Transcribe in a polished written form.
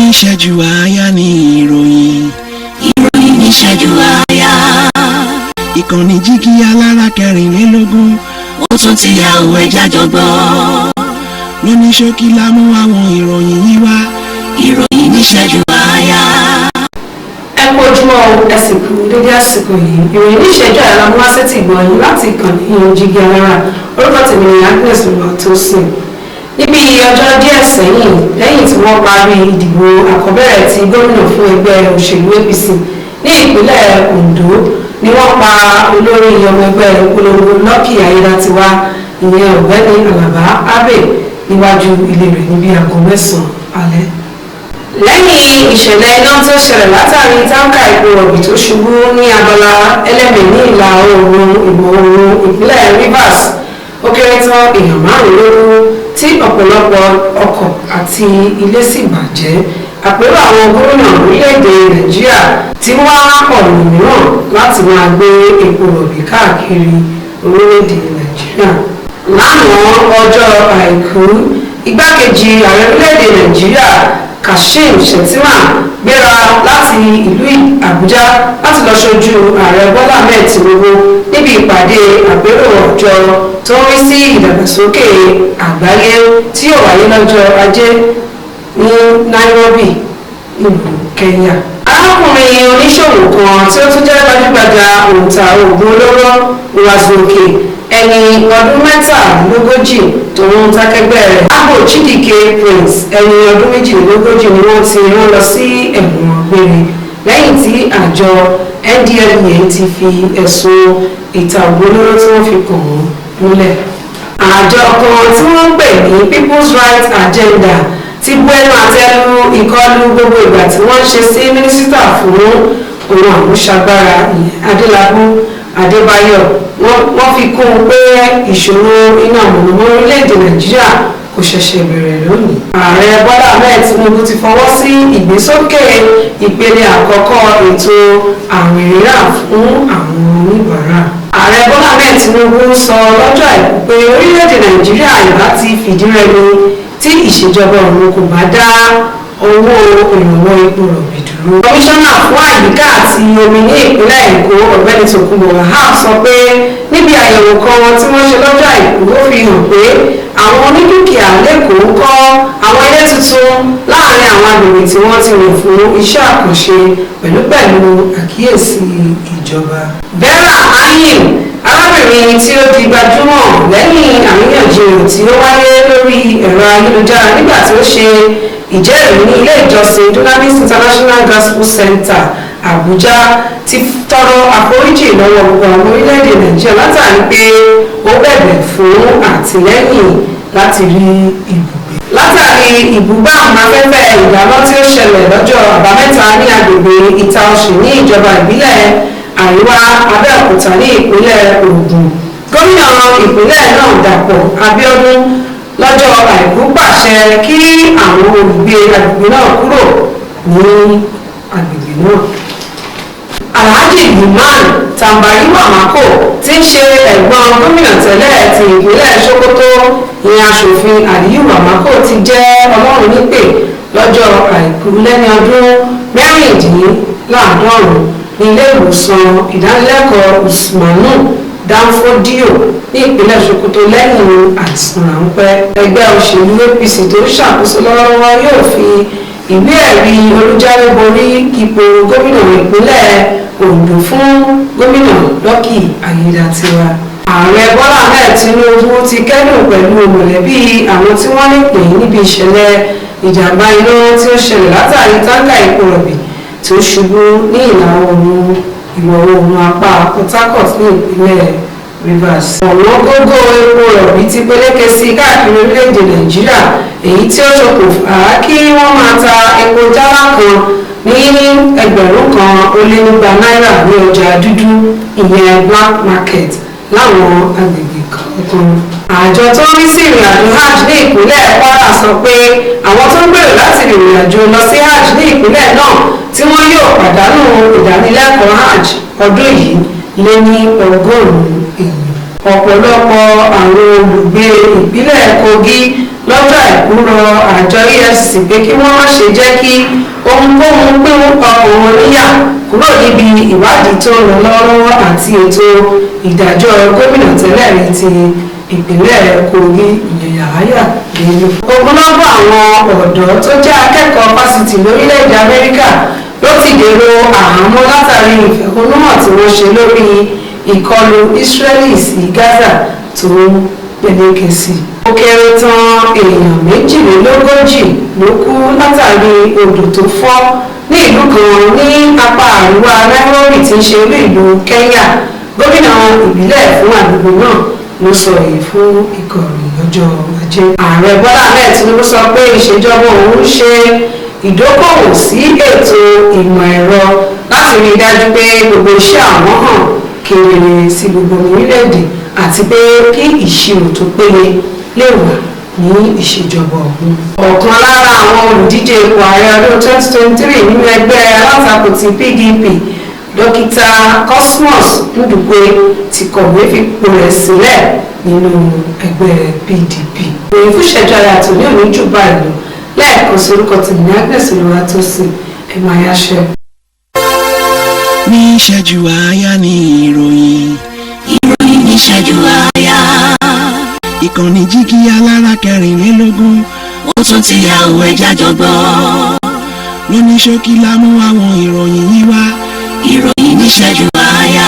Níṣẹ́jú àáyá ní ìròyìn. Ìròyìn níṣẹ́jú àáyá. Ìkànnì Jígí Alára 24. Ó tún ti yà òwe jájọ gbọ́. Lóní ṣókí la mú àwọn ìròyìn yìí wá. Ìròyìn níṣẹ́jú àáyá. Ẹ kú ojúmọ́ o, ẹ sì kú dédé àsìkò yìí. Ìròyìn ní ìṣẹ́jú àyà la mú wá sétí ìgbọ̀nyín láti ìkànnì Jígí Alára. Orúkọ tèmi ni Agnes Olùwàtòsìn. Níbi ọjọ́ díẹ̀ sẹ́yìn, lẹ́yìn tí wọ́n parí ìdìbò àkọ́bẹ̀rẹ̀ ti gómìnà fún ẹgbẹ́ òṣèlú APC ní ìpínlẹ̀ Ondo, ni wọ́n pa olórí ọmọ ẹgbẹ́ ìpolongo Lucky Ayédatiwa, ìyẹn Ọ̀gbẹ́ni Alaba Abe, níwájú ilé rẹ̀ níbi aago 9 alẹ́. Lẹ́yìn ìṣẹ̀lẹ̀ iná tó ṣẹlẹ̀ látàrí táǹkà epo rọ̀bì tó ṣubú ní abala Ẹlẹ́mẹ̀ ní ìlà oòrùn ìwọ̀ oòrùn ìpínlẹ̀ Rivers, ó kéré tán èèyàn márùn ló kú, tí ọ̀pọ̀lọpọ̀ ọkọ̀ àti ilé sì bàjẹ́. Àpérò àwọn gómìnà orílẹ̀-èdè Nàìjíríà ti wá ọ̀nà mìíràn láti máa gbé epo rọ̀bì káàkiri orílẹ̀-èdè Nàìjíríà. Lánàá ọjọ́ Àìkú, igbákejì ààrẹ orílẹ̀-èdè Nàìjíríà Kashim Shettima gbéra láti ìlú Àbújá láti lọ ṣojú Ààrẹ Bọ́lá Ahmed Tinubu níbi ìpàdé àpérò ọjọ́ tó ń rí sí ìdàgbàsókè àgbáyé tí yóò wáyé lọ́jọ́ Ajé ní Nairobi, ìlú Kenya. Arákùnrin oníṣòwò kan tí ó tún jẹ́ gbajúgbajà òǹtà oògùn olóró Uwazuruike, ẹni ọdún 43, tòun takẹgbẹ́ rẹ̀ Agbo Chidike Prince, ẹni ọdún 42, ni wọ́n ti rán lọ sí ẹ̀wọ̀n gbére lẹ́yìn tí àjọ NDLEA ti fi ẹ̀sùn ìta oògùn olóró tí wọ́n fi kàn wọ́n múlẹ̀. Àjọ kan tí wọ́n ń pè ní People's Rights Agenda ti bu ẹnu àtẹ́ lu ìkọlù gbogbo ìgbà tí wọ́n ń ṣe sí mínísítà fún ohun àmúṣagbára, ìyẹn Adélábù Adébáyọ̀. Wọ́n fi kún un pé ìṣòro iná mọ̀nàmọ́ná orílẹ̀-èdè Nàìjíríà kò ṣẹ̀ṣẹ̀ bẹ̀rẹ̀ lónìí. Ààrẹ Bọ́lá Ahmed Tinubu ti fọwọ́ sí ìgbésókè ìpele àkọ́kọ́ ètò àwìn rírà fún àwọn oníbàárà. Ààrẹ Bọ́lá Ahmed Tinubu sọ lọ́jọ́ Àìkú pé orílẹ̀-èdè Nàìjíríà ìbá ti fìdí rẹmi tí ìṣèjọba òun kò bá dá owó ìrànwọ́ epo rọ̀bì dúró. Kọmíṣánná fún àyíká àti omi ní ìpínlẹ̀ Èkó, Ọ̀gbẹ́ni Tòkunbọ̀ Wahab, sọ pé níbi àyẹ̀wò kan tí wọ́n ṣe lọ́jọ́ Àìkú, ó fi hàn pé àwọn onídùkìá lẹ́kọ̀ọ́ ń kọ́ àwọn ilé tuntun láàrin àwọn agbègbè tí wọ́n ti rò fún iṣẹ́ àkànṣe pẹ̀lú àkíyèsí ìjọba. Vera Anyim, arábìnrin tí ó di gbajúmọ̀ lẹ́yìn àríyànjiyàn tí ó wáyé lórí ẹ̀rọ ayélujára nígbà tí ó ṣe ìjẹ́rìí ní ilé ìjọsìn Dunamis International Gospel Center, Abuja, ti tọrọ àforíjì lọ́wọ́ gbogbo àwọn orílẹ̀-èdè Nàìjíríà látàrí pé ó bẹ̀bẹ̀ fún àtìlẹ́yìn láti rí ibùgbé. Látàrí ìbúgbàmù afẹ́fẹ́ ìdáná tí ó ṣẹlẹ̀ lọ́jọ́ Àbámẹ́ta ní agbègbè Ìta Ọ̀sìn ní ìjọba ìbílẹ̀ Àríwá Abẹ́òkúta ní ìpínlẹ̀ Ògùn, gómìnà ìpínlẹ̀ náà Dàpọ̀ Abíọ́dún lọ́jọ́ Àìkú pàṣẹ kí àwọn olùgbé agbègbè náà kúrò ní agbègbè náà. Alhaji Liman Tambari Wamako, tí ń ṣe ẹ̀gbọ́n gómìnà tẹ́lẹ̀ ti ìpínlẹ̀ Sokoto, ìyẹn Aṣòfin Aliyu Wamako, ti jẹ́ Ọlọ́run nípè lọ́jọ́ Àìkú lẹ́ni ọdún 96 ní ilé ìwòsàn ìdánilẹ́kọ̀ọ́ Usmanu Danfodio ní ìpínlẹ̀ Sokoto lẹ́yìn àìsàn ráńpẹ́. Ẹgbẹ́ òṣèlú APC tó ń ṣàkóso lọ́wọ́lọ́wọ́ yóò fi ìwé ẹ̀rí olùjáwéborí ipò gómìnà ìpínlẹ̀ Ondo fún Gómìnà Lucky Ayédatiwa. Ààrẹ Bọ́lá Ahmed Tinubu ti kẹ́dùn pẹ̀lú mọ̀lẹ́bí àwọn tí wọ́n nípìn níbi ìṣẹ̀lẹ̀ ìjàmbá iná tí ó ṣẹlẹ̀ látàrí táǹkà epo rọ̀bì tí ó ṣubú ní ìlà oòrùn ìwọ̀ oòrùn apá Port Harcourt ní ìpínlẹ̀ Rivers. Ọ̀wọ́n gógó epo rọ̀bì ti peléke sí káàkiri orílẹ̀-èdè Nàìjíríà, èyí tí ó ṣokùnfà kí wọ́n máa ta epo jálá kan ní 1200 náírà ní ọjà dúdú, ìyẹn black market, láwọn agbègbè kọ̀ọ̀kan. Àjọ tó ń rí sí ìrìnàjò hajj ní ìpínlẹ̀ Kwara sọ pé àwọn tó ń gbèrò láti rìnrìn àjò lọ sí hajj ní ìpínlẹ̀ náà tí wọ́n yóò pàdánù ìdánilẹ́kọ̀ọ́ hajj ọdún yìí lé ní 100 èèyàn. Ọ̀pọ̀lọpọ̀ àwọn olùgbé ìpínlẹ̀ Kogi Lọ́jọ́ Àìkú rọ àjọ EFCC pé kí wọ́n má ṣe jẹ́ kí ohunkóhun pín ọkàn wọn níyà kúrò níbi ìwádìí tó ń lọ lọ́wọ́lọ́wọ́ àti ètò ìdájọ́ gómìnà tẹ́lẹ̀ rí ti ìpínlẹ̀ Kogi, ìyẹn Yahaya Bello. Ogunlọ́gọ̀ àwọn ọ̀dọ́ tó jẹ́ akẹ́kọ̀ọ́ fásitì lórílẹ̀‐èdè Amẹ́ríkà ló ti dèrò àhámọ́ látàrí ìfẹ̀hónúhàn tí wọ́n ṣe lórí ìkọlù Israeli sí Gaza tó ń peléke sí i. Ó kéré tán èèyàn 42 ló kú látàrí odò tó fọ́ ní ìlú kan ní apá àríwá Nairobi tí ń ṣe olú ìlú Kenya. Gómìnà ìbílẹ̀ fún àdúgbò náà ló sọ èyí fún ìkọ̀ròyìn lọ́jọ́ Ajé. Ààrẹ Bọ́lá Ahmed Tinubu sọ pé ìṣèjọba òun ṣe ìdókòwò sí ètò ìmọ̀ ẹ̀rọ láti rí i dájú pé gbogbo iṣẹ́ àwọn hàn kedere sí gbogbo orílẹ̀-èdè àti pé kí ìṣirò tó péye lè wà ní ìṣèjọba ọ̀hún. Ọ̀kan lára àwọn olùdíje ipò ààrẹ ọdún 2023 nínú ẹgbẹ́ alátakò ti PDP, Dókítà Cosmos Ndukwe, ti kọ̀wé fipò rẹ̀ sílẹ̀ nínú ẹgbẹ́ PDP. Ìròyìn fún ìṣẹ́jú ayé àtòní òní jù báyìí lọ. Lẹ́ẹ̀kan sí, orúkọ tèmi ní Agnes Olúwatósìn. Ẹ̀ máa yáṣẹ́. Ní ìṣẹ́jú àáyá ní ìròyìn. Ìròyìn níṣẹ́jú àáyá. Ìkànnì Jígí Alára 24. Ó tún ti yà òwe jájọ gbọ́. Lóní ṣókí la mú àwọn ìròyìn yìí wá. Ìròyìn níṣẹ́jú àáyá.